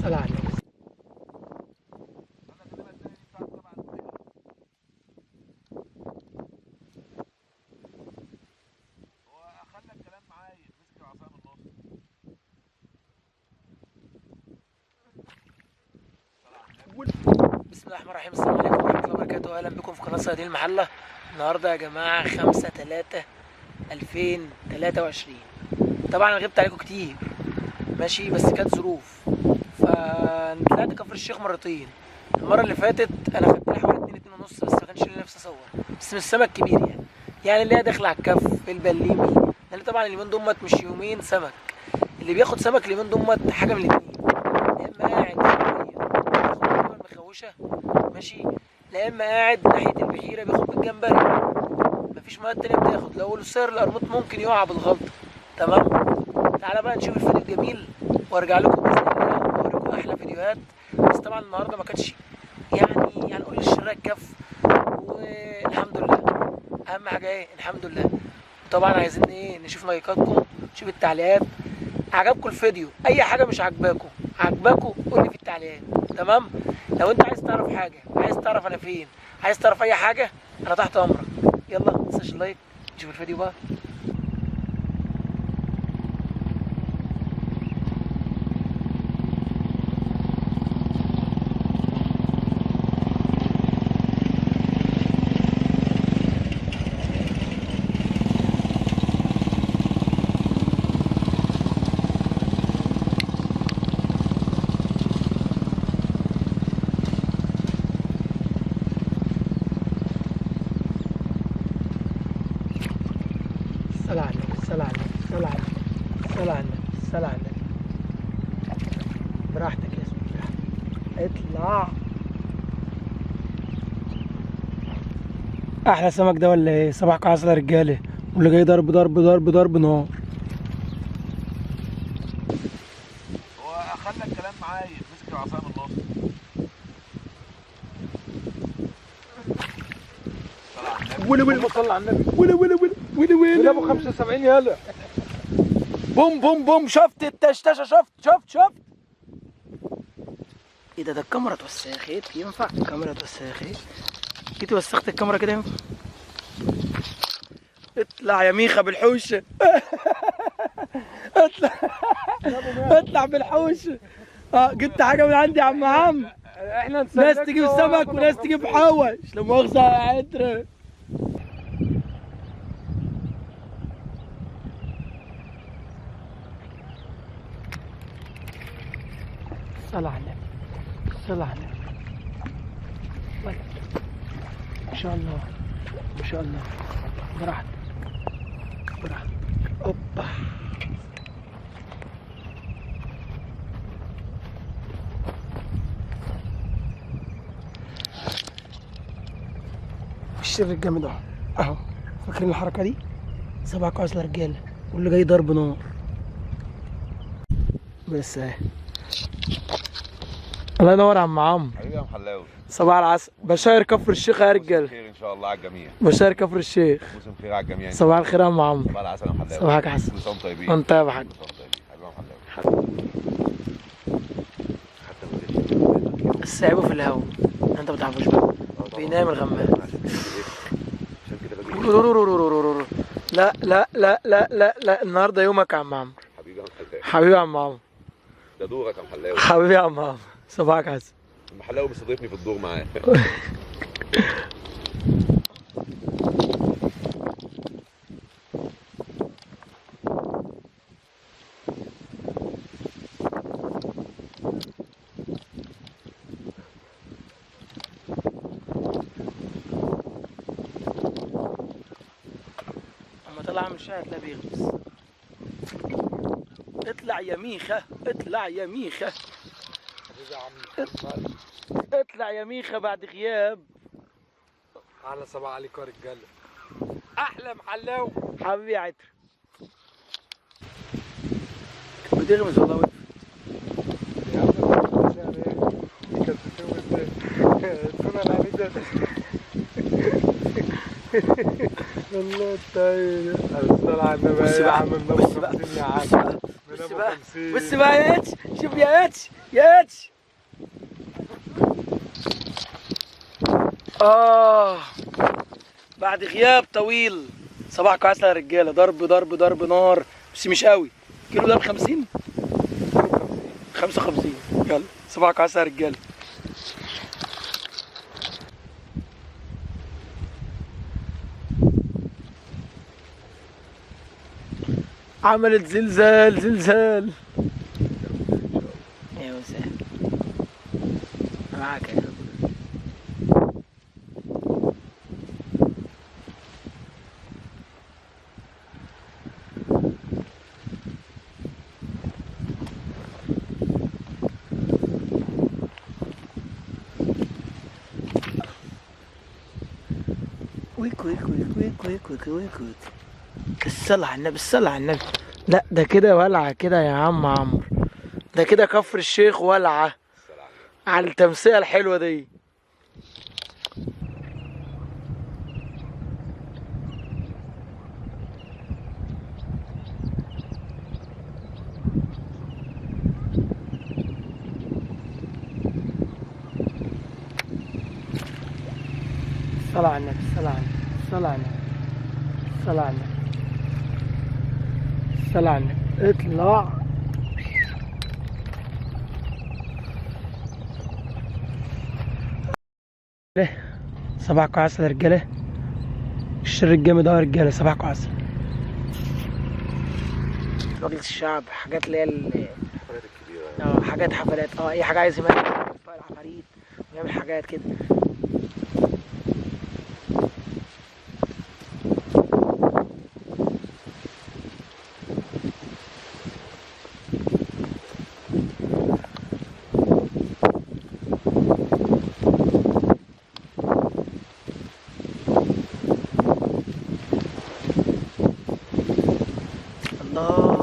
الصلاة على النبي. هو خلى الكلام معايا، مسك العصاية من النص. بسم الله الرحمن الرحيم. السلام عليكم ورحمة الله وبركاته. أهلا بكم في قناة صيادين المحلة. النهاردة يا جماعة 5/3/2023. طبعا أنا غبت عليكم كتير ماشي، بس كانت ظروف، فطلعت كفر الشيخ مرتين. المرة اللي فاتت أنا خدت لي حوالي 2 2.5، بس ما كانش لي نفسي أصور، بس مش سمك كبير يعني اللي هي داخلة على الكف البليمي، لأن طبعا اليومين دول مش يومين سمك. اللي بياخد سمك اليومين دول حاجة من الاتنين، يا إما قاعد مخوشه ماشي، لا اما قاعد ناحية البحيرة بياخد بالجمبري، مفيش مية تانية بتاخد. لو السير القرموط ممكن يقع بالغلطه. تمام، تعالى بقى نشوف الفيديو الجميل وارجع لكم باذن الله واوريكم احلى فيديوهات. بس طبعا النهارده ما كانتش يعني هنقول الشراء الكف، والحمد لله. اهم حاجة ايه؟ الحمد لله. وطبعا عايزين ايه؟ نشوف لايكاتكم، نشوف التعليقات. عجبكم الفيديو؟ اي حاجة مش عجباكم قول لي في التعليقات. تمام، لو انت عايز تعرف حاجة، عايز تعرف انا فين، عايز تعرف اي حاجة، انا تحت امرك. يلا ما تنساش ال like، نشوف الفيديو بقى. الصلاة على النبي، الصلاة على النبي، الصلاة على النبي، الصلاة على النبي، الصلاة على النبي. براحتك يا زميلي، براحتك. اطلع. أحلى سمك ده ولا إيه؟ صباحكم عسل يا رجالة، واللي جاي ضرب ضرب ضرب ضرب نار. هو خلى الكلام معايا، مسك العصاية من النص. ولا ولا صلى على النبي، ولا ولا ولا ولا ولا ابو 75. يلا بوم بوم بوم. شفت التشتشه؟ شفت شفت شفت. ايه ده؟ ده الكاميرا اتوسخت. ينفع الكاميرا اتوسخت؟ جيت وسخت الكاميرا كده ينفع؟ اطلع يا ميخه بالحوشه. اطلع اطلع بالحوشه. جبت حاجة من عندي يا عم عم. احنا ناس تجيب سمك وناس تجيب حوش، لا مؤاخذة يا عتره. الصلاة على النبي، الصلاة على النبي. ما شاء الله ما شاء الله. براحتك براحتك. اوبا. الشر الجامد اهو اهو. فاكرين الحركة دي؟ صباحكم عسل يا رجالة، واللي جاي ضرب نار. بس اهي. الله ينور يا عم عمرو. حبيبي يا محلاوي، صباح العسل. بشاير كفر الشيخ يا رجاله. خير ان شاء الله على الجميع. بشاير كفر الشيخ، موسم خير على الجميع. صباح الخير يا عم عمرو. صباح العسل يا محلاوي. صباحك عسل. كل سنة وانتم طيبين. وانت يا حاج. كل سنة وانتم طيبين حبيبي يا محلاوي. بس عيبه في الهوا، انت ما تعرفوش بقى، بينام الغمام. لا لا لا لا لا لا، النهارده يومك يا عم عمرو. حبيبي يا محلاوي. حبيبي يا عم عمرو. ده دورك يا محلاوي. حبيبي يا عم عمرو، صباحك عسل. المحلاوي بيستضيفني في الدور معاه. اما طلع من الشارع هتلاقيه بيغمس. اطلع يا ميخه، اطلع يا ميخه، اطلع يا ميخه بعد غياب. احلى صباح عليكم يا رجاله. احلى محلاوي. حبيبي يا عتر. بتغمز والله. يا عم كانت بتغمز ازاي؟ والله طيب. الصلاة على النبي. بص يا بقى، عم بص بقى، يا عم. بص بقى، بص بقى، بص بقى يا اتش، شوف يا اتش، يا اتش. بعد غياب طويل. صباحكم عسل يا رجاله. ضرب ضرب ضرب نار، بس مش قوي. كيلو ده ب 50، 55. يلا صباحكم عسل يا رجاله. عملت زلزال زلزال. ايوه سهل معاك يا ويك ويك ويك ويك ويك ويك ويك ويك. الصلاة على النبي، الصلاة على النبي. لا ده كده ولعة كده يا عم عمرو، ده كده كفر الشيخ ولعة على التمثيلية الحلوة دي. الصلاة على النبي، الصلاة على النبي، الصلاة على النبي، الصلاة على النبي، الصلاة على النبي. اطلع. صباحكم عسل يا رجاله. الشر الجامد اهو يا رجاله. صباحكم عسل. مجلس الشعب، حاجات اللي هي الحفلات الكبيرة، حاجات حفلات، اي حاجة عايز يعمل العفاريت ويعمل حاجات كده. الله.